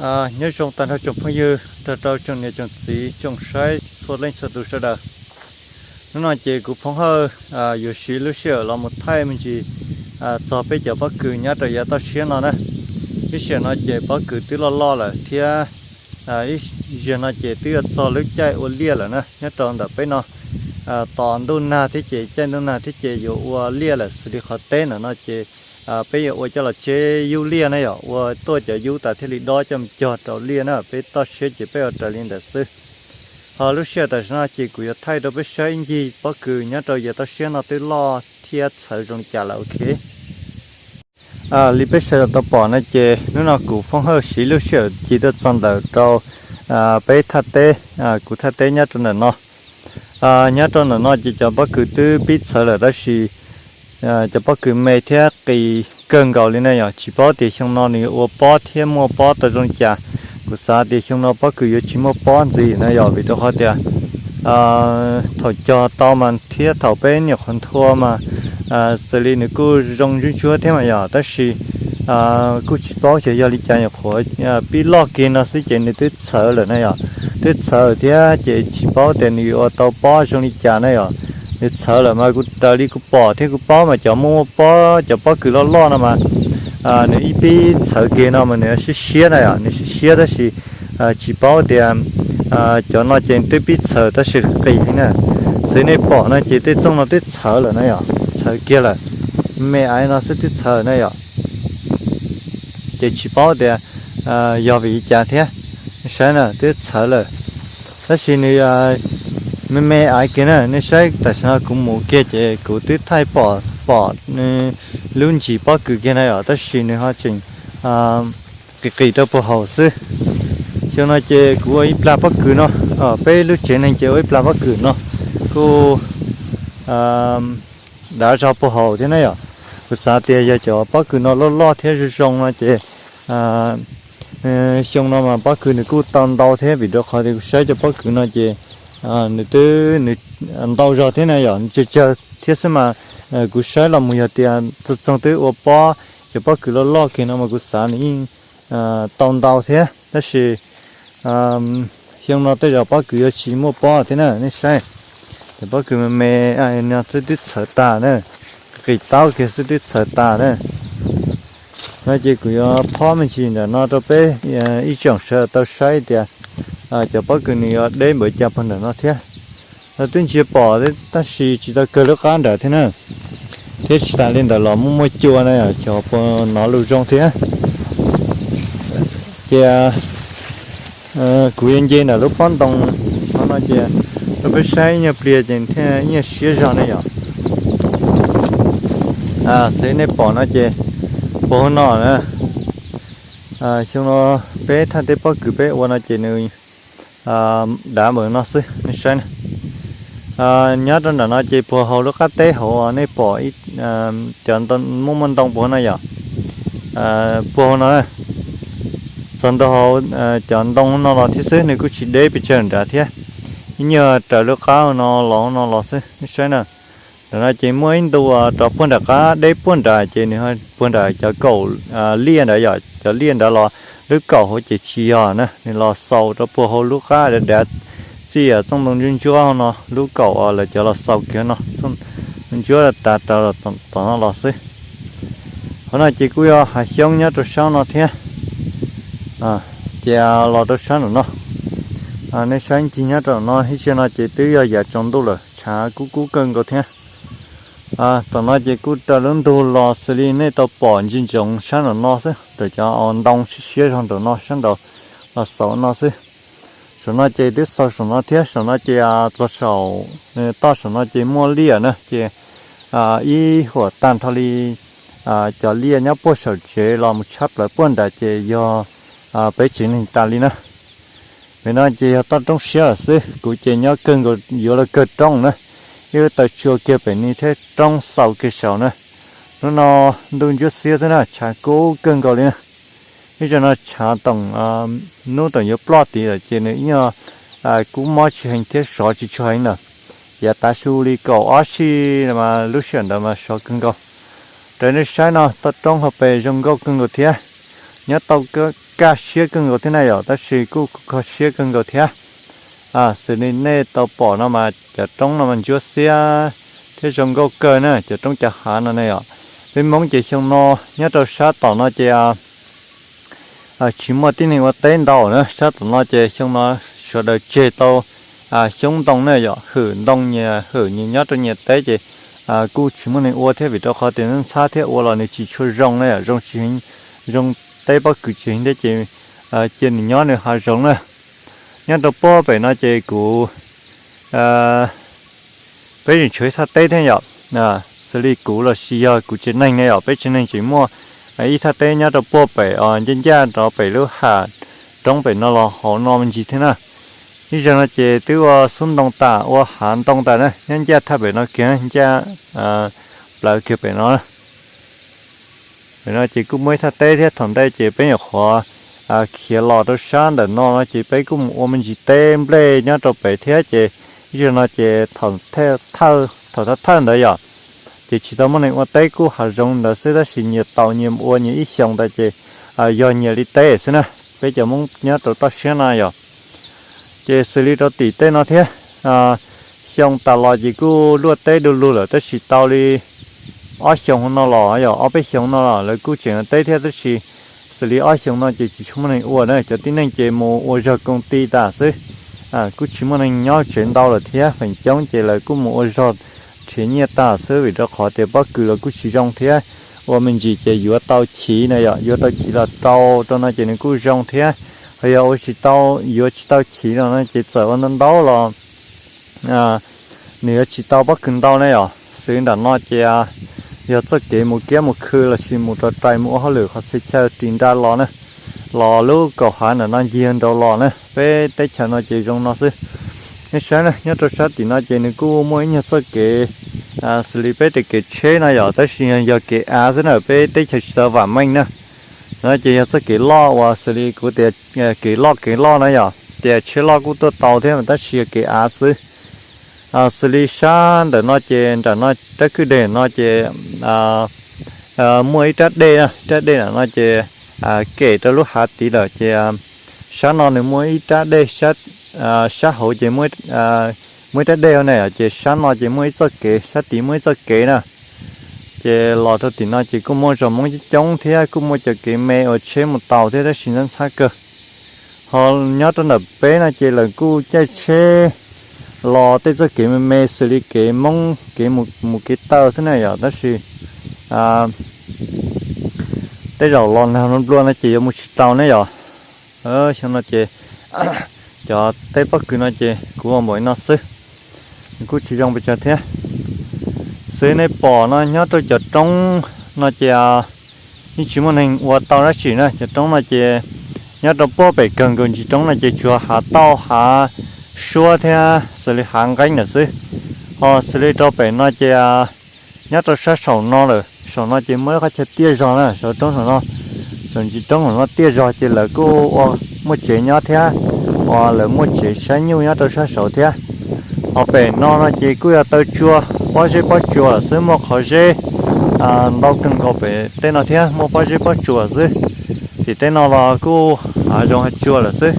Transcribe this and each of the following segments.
Nyob zoo tag nrho tsoom phooj ywg, tag rau tsoom niam tsoom txiv tsoom saib txhua leej txhua tus sawv daws. Hnub no ces kuv Phoob Hawj yuav siv lub sij hawm los mus thaij me ntsis txog peb cov pob kws nyob rau yav toj siab no na. Ib sij hawm no ces pob kws twb loj loj lawm thiab ib zaug no ces twb yuav txog lub caij ua liaj lawm na nyob rau ntawm peb no. Tos ntuj nag thiab ces caij ntuj nag thiab ces yuav ua liaj lawm xws li qhov teb ntawm no ces peb yuav ua coj los tseb yub liaj na yom, ua tuaj cov yub tas thiaj li dob coj mus cog rau liaj na, peb toj siab ces peb ua raws li ntawd xwb. Ho lub sij hawm tam sim no ces kuv yuav thaij rau peb saib ib ncig pob kws nyob rau yav toj siab no twb loj thiab txhawv zoo li cas lawm, ok. Li peb sawv daws tau pom no ces hnub no kuv Phoob Hawj siv lub sij hawm ci tuaj txog ntawm rau peb thaj teb, kuv thaj teb nyob rau ntawm no. Nyob rau ntawm no ces cov pob kws twb pib txhawv lawm tab sis cov pob kws me thiab qis kawg nkaus li na yom, tsis paub tias xyoo no nws yuav ua pob thiab muaj pob tau zoo li cas. Kuv xav tias xyoo no pob kws yuav tsis muaj pob ntxiv na yom, vim rau qhov tias thaum cog tau mas thiab thaum peb nyuam qhuav nthua mas xws li nws kuj zoo ntsuab ntsuab thiab mas yom, tab sis kuj tsis paub xyov yog li cas nyuam qhuav pib loj kiag no xwb ces nws twb txhawv lawm na yom. Twb txhawv thiab ces tsis paub tias nws yuav ua tau pob zoo li cas na yom. Nws txhawv lawm mas kuv raws li kuv pom thiab kuv paub mas cov muaj muaj pob, cov pob kws loj loj no mas nws ib pib txhawv kiag no mas nws siab siab na yom, nws siab siab tab sis tsis paub tias cov no ces twb pib txhawv tab sis qis heev na. Xws nej pom no ces tej txooj no twb txhawv lawm na yom, txhawv kiag lawm, me aiv no xwb twb txhawv na yom. Ces tsis paub tias yog vim li cas thiab, saib na twb txhawv lawm. Tab sis nws me me aiv kiag na, nej saib tam sim no kuv mus kiag ces kuv twb thaij pom pom lub ntsis pob kws kiag na yom, tab sis nws ho tseem qis qis rau puag hauv xwb. Xyoo no ces kuv ua ib plag pob kws no, peb lub tsev neeg ces ua ib plag pob kws no kuj dav zog puag hauv thiab na yom. Kuv xav tias yog cov pob kws no loj loj thiab zoo zoo no ces xyoo no mas pob kws nws kuj tau ntau thiab, vim rau qhov tias kuv saib cov pob kws no ces nws twb nws ntau zog thiab na yom, nws tsawg tsawg thiab xwb mas kuv saib los mus yog tias txog txog twb ua pob, cov pob kws loj loj kiag no mas kuv xav nws yeej tau ntau thiab, tab sis xyoo no tej zaum pob kws yuav tsis muaj pob thiab na, nej saib. Cov pob kws me me no xwb twb txhawv tas na, qis taub kiag xwb twb txhawv tas na. No ces kuv yuav phob me ntsis ntawm no rau peb ib tsoom sawv daws tau saib tias cov pob kws nws yuav deb npaum cas puag ntawm no thiab. Twb ntsia pom tab sis tsis tau kawg lub qab nrad thiab na, thiab tsis tas li ntawd los muaj muaj cua na, xyov puas hnov lus zoo thiab. Ces kuv yuav nce ntawm lub pob ntoo no ces rau peb saib ib nyuag pliag ces thiaj ib nyuag siab zog ne yom. Xws nej pom no ces puag hauv no na, xyoo no peb thaj teb pob kws peb ua no ces nws dav npaum no xwb, nej saib na. Nyob rau nram no ces puag hauv lub qab teb hauv nej pom cov muaj muaj ntoo puag hauv no yom, puag hauv no txog ntua hauv cov ntoo no los thiab xwb, nws kuj tsis deb pes tsawg nrad thiab. Ib nyuag raws lub qab no los no los xwb, nej saib na. Ntawm no ces muaj ib ntu rov puag nram qab deb puag nrad ces nws puag nram cov kaum liaj nrad yom, cov liaj nrad los lub kaum hauv ces tsis yog na, nws los xaus rau puag hauv lub qab dav dav txij txooj ntoo ntsuab ntsuab no, lub kaum lawv cov los xaus kiag no, ntsuab tav rawv tom no los xwb. Qhov no ces kuj yog hav xyoob nyob rau sab no thiab, ces los rau sab nram no. Nej saib ncig nyob rau no ib zaug no ces twb yog yav tsaus ntuj lawm, tshav kub kub kawg nkaus thiab. Tom no ces kuj raws lub ntug los xws li nej tau pom ntsia ntsoov sab nram no xwb, raws cov ntoo siab siab zog nram no sab nraud los xaus no xwb. Saum no ces twb xaus saum no thiab, saum no ces txog saum toj saum no ces muaj liaj na, ces ib huam tag nrho li cov liaj nyob puag saum tsev los mus tshab plaws puag nrad ces yog peb tsev neeg tas li na. Pem no ces yog toj roob siab lawm xwb, kuv ces nyob kawg nkaus yuav luag kawg roob na, ib lub taw tsua kiag pem ni thiab roob xaus kiag saud na. Hnub no ntuj ntsuab xiab xwb na, tshav kub kawg nkaus li na. Ib zaug no tshav toom hnub toom yuav ploj tid lawm ces nws ib nyuag kub mob tsis heev thiab sov tsis tshua heev lawm. Yav tav su li kaum ob sij mas lub sij hawm ntawd mas sov kawg nkaus. Raws nej saib no toj roob hauv pes zoo nkauj kawg nkaus thiab. nyob tau kaj siab kawg nkaus thiab na yom, tab sis kuj kho siab kawg nkaus thiab. Xws li nej tau pom no mas cov roob no mas ntsuab xiab thiab zoo nkauj kawg na, cov roob cov hav no ne yom. Peb Hmoob ces xyoo no nyob rau sab tom no ces tsis muaj tib neeg ua teb ntau na, sab tom no ces xyoo no sawv daws tseg tau xyoob ntoo na yom, hwm ntoo nyias hwm nyias nyob rau nyias teb ces kuj tsis muaj neeg ua thiab vim rau qhov tias ntxhab thiab ua los nws tsis tshua zoo na yom, zoo tsis, zoo teb pob kws tsis heev thiab ces cia nws nyob nws hav zoov na. Nyob rau puag pem no ces kuv, peb tseem tshuav ib thaj teb thiab yom. Xws li kuv los sis yog kuv tsev neeg ne yom, peb tsev neeg tseem muaj ib thaj teb nyob rau puag pem os, ncaj ncaj rau pem lub hav roob pem no los hauv no me ntsis thiab na. Ib zaug no ces twb ua xub ntoo tas, ua hav ntoo tas na, nyob ncaj thaj pem no kiag, ncaj plawv kiag pem no. Pem no ces kuj muaj ib thaj teb thiab, thaum ntej ces peb nyuam qhuav khiav los rau sab ntawm no no ces peb kuj mus ua me ntsis teb nplej nyob rau pem thiab ces ib zaug no ces thaum thawj thawj ntawd yom, ces tsis tau muaj neeg ua teb, kuj hav zoov ntawd xwb tab sis nyias tau nyias ua nyias ib xyoos ntawd ces yog nyias li teb xwb na, peb cov Hmoob nyob rau toj siab no yom. Ces xws li rau tim tej no thiab, xyoo tas los ces kuj luaj teb du lug lawm tab sis tau li ob xyoos no los yog ob peb xyoos no los lawv kuj tseem ua teb thiab tab sis xws li ob xyoos no ces tsis tshua muaj neeg ua na, cov tib neeg ces mus ua zog koom ti tas xwb. Kuj tsis muaj neeg nyob tsev ntau lawm thiab, feem coob ces lawv kuj mus ua zog nrhiav nyiaj tas xwb vim rau qhov tias pob kws los kuj tsis zoo thiab, ua me ntsis ces yuav tau chiv na yom, yuav tau chiv los rau rau no ces nws kuj zoo thiab. Ho yog ua tsis tau, yuav tsis tau chiv no no ces txawm ua ntau ntau los nws yuav tsis tau pob kws ntau ne yom. Xws li nram no ces yog txoj kev mus kiab mus khw lossis mus ros rais mus ua hauj lwm qhov txhia chaw ris nra los na, los lub kaum hav nram no ncig nraud los na, peb teb chaws no ces zoo no xwb. Nej saib na, nyob rau sab tim no ces nws kuj muaj ib nyuag txoj kev xws li peb tej kev tsheb no yom, tab sis yog kev av xwb na, peb teb chaws tsis tau vam meej na. No ces yog txoj kev loj uas xws li kuv tias kev loj kev loj na yom, tias tsheb loj kuj tuaj tau thiab mas tab sis yog kev av xwb. Xws li sab ntawm no ces nram no rab kwj deg no ces muaj ib rab dej na, rab dej nram no ces kem rau lub hav tid lawm ces sab no nws muaj ib rab dej, sab hauv ces muaj ib rab dej na, ces sab no ces muaj ib txoj kev, sab tid muaj ib txoj kev na. Ces los rau tim no ces kuj muaj zos Hmoob coob coob thiab kuj muaj cov kev me uas tsheb mus tau thiab tab sis ntxhab ntxhab kawg. Ho nyob rau ntawm peb no ces lawv kuj caij tsheb los tej txoj kev me me xws li kev Hmoob kev mus kev taw xwb na yom, tab sis tej zaum los nag npluaj no ces yuav mus tsis tau ne yom. Xyoo no ces cov teb pob kws no ces kuv ua npaum li no xwb, kuj tsis zoo pes tsawg thiab. Xws li nej pom no nyob rau cov roob no ces yeej tsis muaj neeg ua tau dab tsi na, cov roob no ces nyob rau puag pem kawg nkaus ntsis roob no ces tsuas hav tauj hav suab thiab xws li hav nqeeb lawm xwb. Ho xws li rau pem no ces nyob rau sab saum no lawm, saum no ces muaj ib qhov chaw tiaj zog na, saum roob saum no, saum ntsis roob saum no tiaj zog ces lawv kuj ua muaj tsev nyob thiab, uas lawv muaj tsev saib nyuj nyob rau sab saud thiab. Ho pem no no ces kuj yog taw tsua, pob zeb pob tsuas xwb, muaj qhov zeb ntau kawg nkaus pem tej no thiab, muaj pob zeb pob tsuas xwb. Tim tej no los kuj hav zoov hav tsuag lawm xwb.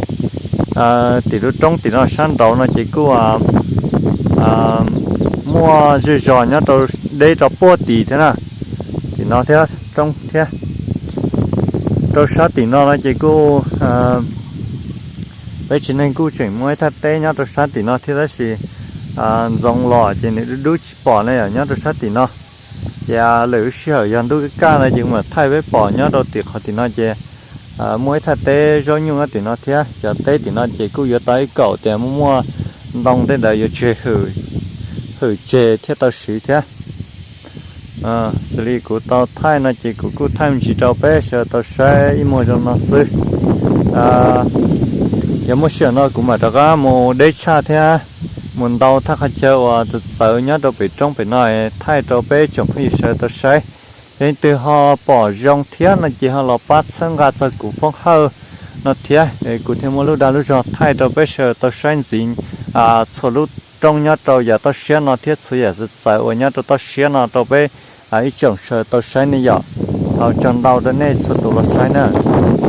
Tim lub roob tim no sab nraud no ces kuj muaj zej zos nyob rau deb rau puag tid thiab na, tim no thiab roob thiab. Rau sab tim no no ces kuj peb tsev neeg kuj tseem muaj ib thaj teb nyob rau sab tim no thiab tab sis ntxoov los ces nws dub dub tsis pom ne yom, nyob rau sab tim no. Ces lwm lub sij hawm yog ntuj kaj kaj no ces kuv mam thaij peb pom nyob rau tim qhov tim no ces muaj ib thaj teb zaub nyuj nyob tim no thiab. Cov teb tim no ces kuj yuav tau ib kaum tias muaj muaj ntoo tej ntawd yuav tseg hwm tseg thiab tau siv thiab. Xws li kuv tau thaij no ces kuv kuj thaij me ntsis rau peb sawv daws tau saib ib muag zoo no xwb. Yog muaj sij hawm no kuv mam rov qab mus deb tshaj thiab mus ntau thaj qhov chaw uas txawv txawv nyob rau pem roob pem no thaij rau peb tsoom phooj ywg sawv daws tau saib. Yog leej twg ho pom zoo thiab no ces ho los pab txhawb nqa txog kuv foob hawj no thiab, kuv thiaj muaj lub dag lub zog thaij rau peb sawv daws tau saib ntxiv txhua lub roob nyob rau yav toj siab no thiab txhua yam txawv txawv uas nyob rau toj siab no rau peb ib tsoom sawv daws tau saib ne yom. Thov tsaug ntau rau nej txhua tus los saib nawb.